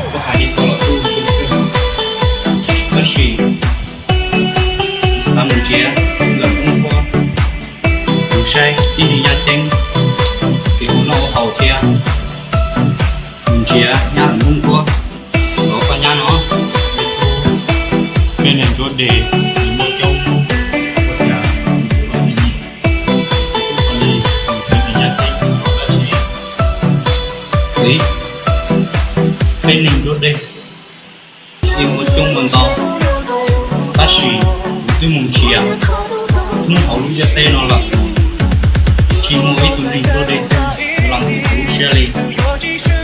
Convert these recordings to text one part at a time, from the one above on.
Kuv hais li ko los kuj zoo kawg, tab sis kuv xav mus nrhiav lawm Hmoob Nquab, mus saib tib neeg Yaj Ceeb kev ua noj ua haus thiab. Mus nrhiav nyab lawm Hmoob Nquab, los koj nyab no, peb neeg Ncuav Deg, nws muaj coob, ua cas nws tsis ua tib nyiam, tub ua li, mus nrhiav tsis Yaj Ceeb los dab tsi. Txiv, peb neeg Ncuav Deg yeej muaj coob muaj ntau, tab sis kuv twb mus nrhiav Hnub hauv lub ntiaj teb no lawm, tsis muaj ib tug neeg dua dej twg los ntxim kuv lub siab li.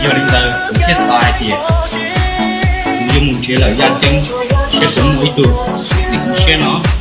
Yog li ntawd kuv thiaj xav hais tias kuv yuav mus nrhiav lawm yaj ceeb, seb puas muaj ib tug ntxim kuv siab no.